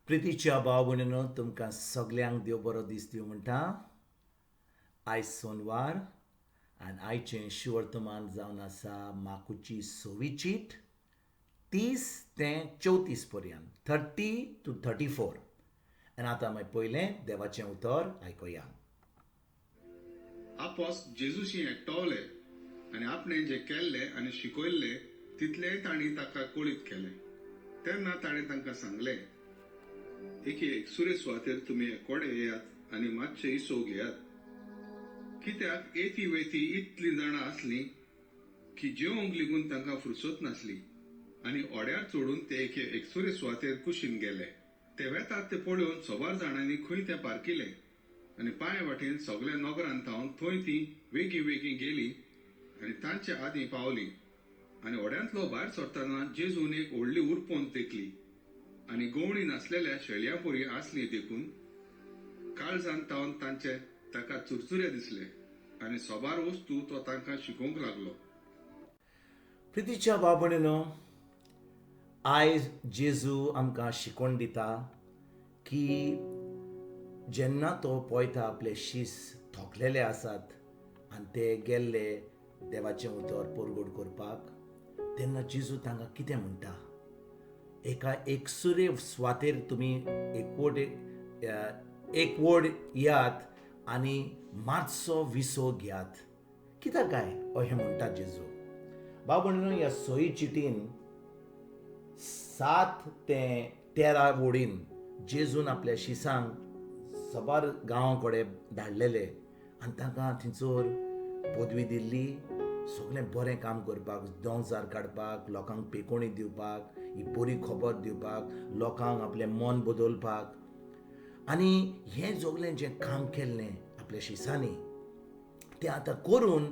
प्रितीच्या भाव भयणीनो, तुमकां सगल्यांक देव बरो दीस दिवं म्हणटा. आयज सोनवार आनी आयचें शिवर्तमान जावन आसा माकुची सवी चीट 30 ते 34 पर्यंत, 30 to 34. आनी आतां मागीर पयलें देवाचें उतर आयकुया. आपोस जेजूशी एकटवले आनी आपणें जें केल्लें आनी शिकयल्लें तितलेंय तांणी ताका कळीत केलें. तेन्ना ताणें तांकां सांगलें, एके एकसुरे सुवातेर तुमी एकोडे येयात आनी मातशे इसोव घेयात, कित्याक येती वेती इतलीं जाणां आसलीं की जेवंक लेगून तांकां फुरसत नासली. आनी ओड्यार चडून ते एके एकसुरे सुवातेर कुशीन गेले. ते वेतात ते पळोवन सोबार जाणांनी खंय तें पारकिलें आनी पांय वाटेन सगल्या नगरान थावन थंय ती वेगीं वेगीं गेली आनी तांचे आदीं पावली. आनी ओड्यांतलो भायर सरतना जेजून एक व्हडली उरपोन तेकली आनी गवणी नासलेल्या शेळयां परी आसली, देखून काळजान तावन तांचे ताका चुरचुरे दिसले आनी सोबार वस्तू तो तांकां शिकोवंक लागलो. प्रितीच्या भाव भयणीनो, आयज जेजू आमकां शिकोवन दिता की जेन्ना तो पळयता आपले शीस थोकलेले आसात आनी ते गेल्ले देवाचें उतर परगट करपाक, तेन्ना जेजू तांकां कितें म्हणटा? एका एकसुरे सुवातेर तुमी एकवट एकवड येयात आनी मातसो विसो घेयात. कित्याक काय अशें म्हणटा जेजू? भाव भयणीनो, ह्या सोयी चिटीन 7 ते 13 वोडीन जेजून आपल्या शिसांक सबार गांवां कडेन धाडलेले आनी तांकां थंयसर पदवी दिल्ली सगळें बरें काम करपाक, दोंजार काडपाक, लोकांक पेकोणी दिवपाक, ही बरी खबर दिवपाक, लोकांक आपलें मन बदलपाक. आनी हें सगळें जें काम केल्लें आपल्या शिसांनी तें आतां करून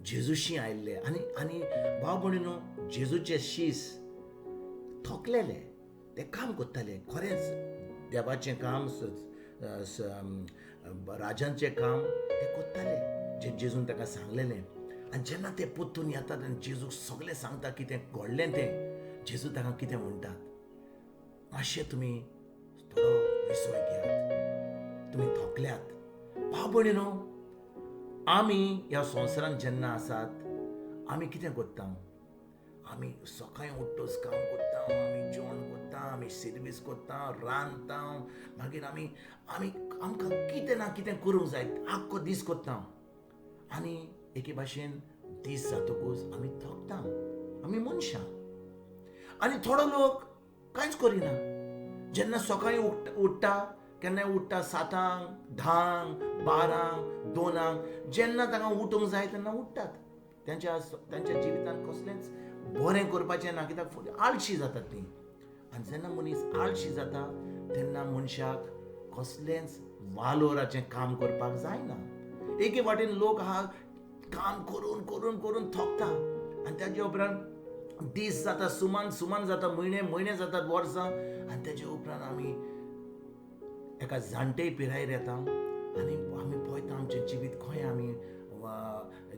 जेजूशी आयिल्ले. आनी भाव भयणीनो, जेजूचे शीस थकलेले. ते काम करताले खरेंच, देवाचें काम, राजांचें काम ते करताले जें जेजून ताका सांगलेलें. आनी जेन्ना ते परतून येतात आनी जेजूक सगळें सांगता कितें घडलें तें, जेजू ताका कितें म्हणटात? मातशें तुमी थोडो विसव घेयात, तुमी थकल्यात. भाव भयणीनो, आमी ह्या संवसारांत जेन्ना आसात, आमी कितें करता? आमी सकाळीं उठ्ठच काम करता, आमी जेवण करता, आमी सर्वीस करता, रांदता, मागीर आमी आमकां कितें ना कितें करूंक जाय, आख्खो दीस करता. आनी एके भाशेन दीस जातकूच आमी थकता, आमी मनशां. आनी थोडो लोक कांयच करिना. जेन्ना सकाळीं उठ्ठा, केन्नाय उठ्ठा 7ांक, 10ांक, 12ांक, 2ांक, जेन्ना तांकां उठूंक जाय तेन्ना उठ्ठात. तांच्या जिवितांत कसलेंच बरें करपाचें ना, कित्याक आळशी जातात तीं. आनी जेन्ना मनीस आळशी जाता तेन्ना मनशाक कसलेंच वालोराचें काम करपाक जायना. एके वाटेन लोक आहा, काम करून करून करून थकता आनी ताजे उपरांत दीस जाता, सुमान सुमान जाता, म्हयने म्हयने जातात, वर्सां. आनी ताजे उपरांत आमी एका जाणटे पिरायेर येता आनी आमी पळयता आमचें जिवीत खंय आमी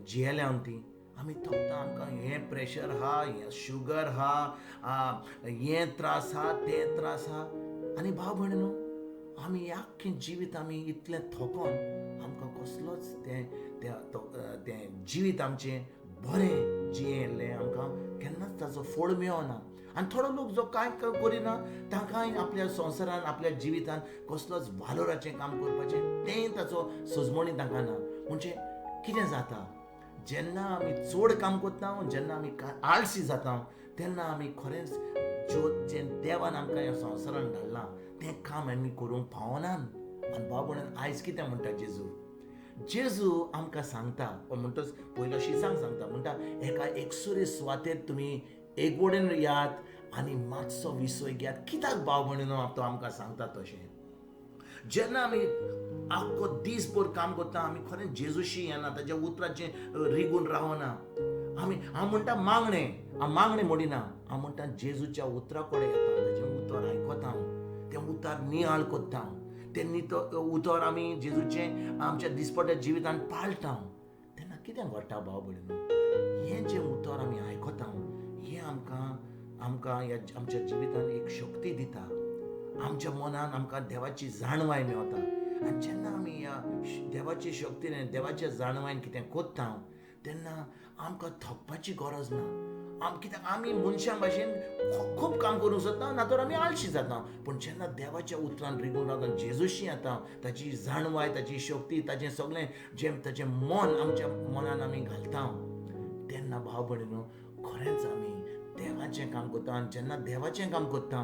जियेल्या ती. आमी थकता, आमकां हें प्रेशर आहा, हें शुगर आहा, हें त्रास आहा, तें त्रास आहा. आनी भाव भयणीनो, आमी आख्खें जिवीत आमी इतलें थकोन आमकां कसलोच तें तें जिवीत आमचें बरें जियेल्लें आमकां केन्नाच ताचो फळ मेळना. आनी थोडो लोक जो कांय करिना, तांकांय आपल्या संवसारान, आपल्या जिवितान कसलोच वालोराचें काम करपाचें तेंय ताचो सजमणी तांकां ना. म्हणजे कितें जाता, जेन्ना आमी चड काम करता, जेन्ना आमी आळशी जाता, तेन्ना आमी खरेंच ज्यो जें देवान आमकां ह्या संवसारान धाडलां तें काम आमी करूंक पावनात. आनी भाव भयण, आयज कितें म्हणटा जेजू? जेजू आमकां सांगता, म्हणटच पयलो शिसांक सांगता, म्हणटा एका एकसुरे सुवातेर तुमी एकवटेन यात आनी मातसो विसय घेयात. कित्याक भाव भयणीनो तो आमकां सांगता तशें? जेन्ना आमी आख्खो दीसभर काम करता, आमी खरें जेजूशी येना, ताच्या उतराचें रिगून रावना आमी. हांव म्हणटा मागणें, हांव मागणें म्हणिना, हांव म्हणटा जेजूच्या उतरा कडेन येता, ताचें उतर आयकता, तें उतर नियाळ करता, तें उतर आमी जेजूचें आमच्या दिसपट्ट्या जिवितान पाळटा, तेन्ना कितें घडटा भाव भयणीनो? हें जें उतर आमी आयकता हें आमकां आमकां ह्या आमच्या जिवितान एक शक्ती दिता. आमच्या मनान आमकां देवाची जाणवाय मेवता. आनी जेन्ना आमी ह्या देवाची शक्तीन देवाच्या जाणवायन कितें कोत्ता तेन्ना आमकां थकपाची गरज ना. कित्याक आमी मनशां भाशेन खूब काम करूंक सोदता, ना तर आमी आळशी जाता. पूण जेन्ना देवाच्या उतरान रिगून रावता, जेजूशी येता, ताची जाणवाय, ताची शक्ती, ताचें सगळें जें ताचें मन आमच्या मनान आमी घालता तेन्ना भाव भयणीनो खरेंच आमी देवाचें काम करता. आनी जेन्ना देवाचें काम करता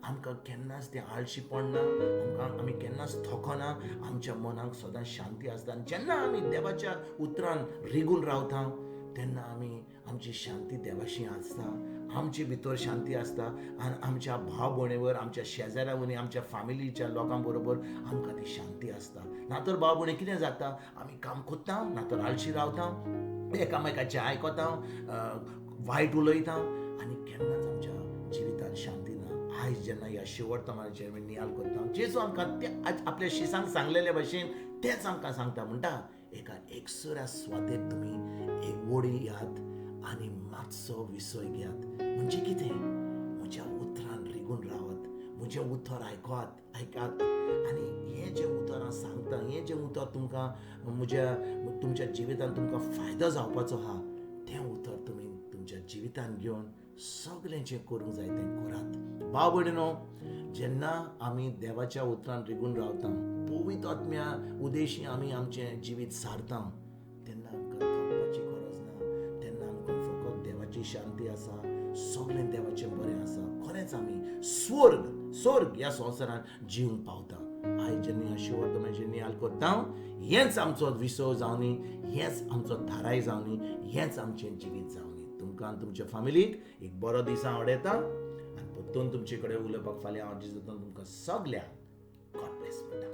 आमकां केन्नाच तें आळशी पडना, आमकां आमी केन्नाच थकना, आमच्या मनाक सदांच शांती आसता. आनी जेन्ना आमी देवाच्या उतरान रिगून रावता तेन्ना आमी आमची शांती देवाशी आसता, आमचे भितर शांती आसता आनी आमच्या भाव भयणीवर, आमच्या शेजाऱ्या वरी, आमच्या फामिलीच्या लोकां बरोबर आमकां ती शांती आसता. ना तर भाव भयणी कितें जाता, आमी काम कोत्ता, ना तर आळशी रावता, एकामेकाचें आयकता, वायट उलयता आनी केन्नाच आमच्या जिवितान शांती ना. आयज जेन्ना ह्या शेवट तमाचेर आमी नियाल करता, जेजू आमकां ते आपल्या शिसांक सांगलेले भशेन तेच आमकां सांगता, म्हणटा एका एकसुऱ्या सुवातेर तुमी एक वडी यात आनी मातसो विसय घेयात. म्हणजे कितें, म्हज्या उतरान रिगून रावात, म्हजें उतर आयकात आयकात आनी हें जें उतर हांव सांगता, हें जें उतर तुमकां म्हज्या तुमच्या जिवितान तुमकां फायदो जावपाचो आहा तें उतर तुमी तुमच्या जिवितान घेवन सगळें जें करूंक जाय तें करात. भाव भयणीनो, जेन्ना आमी देवाच्या उतरान रिगून रावता, पवित्र आत्म्या उदेशी आमी आमचें जिवीत सारता तेन्ना आमकां थकपाची गरज ना. तेन्ना आमकां फकत देवाची शांती आसा, सगळें देवाचें बरें आसा. खरेंच आमी स्वर्ग स्वर्ग ह्या संवसारान जिवंक पावता. आयज जेन्ना शेवट तुमचें नियाल करता, हेंच आमचो विसव जावनी, हेंच आमचो थाराय जावनी, हेंच आमचें जिवीत जावनी. तुमकां आनी तुमच्या फामिलीक एक बरो दीस हांव आवडयता आनी परतून तुमचे कडेन उलोवपाक फाल्यां हांव जेजून तुमकां सगल्यांक गॉड ब्लेस म्हणटा.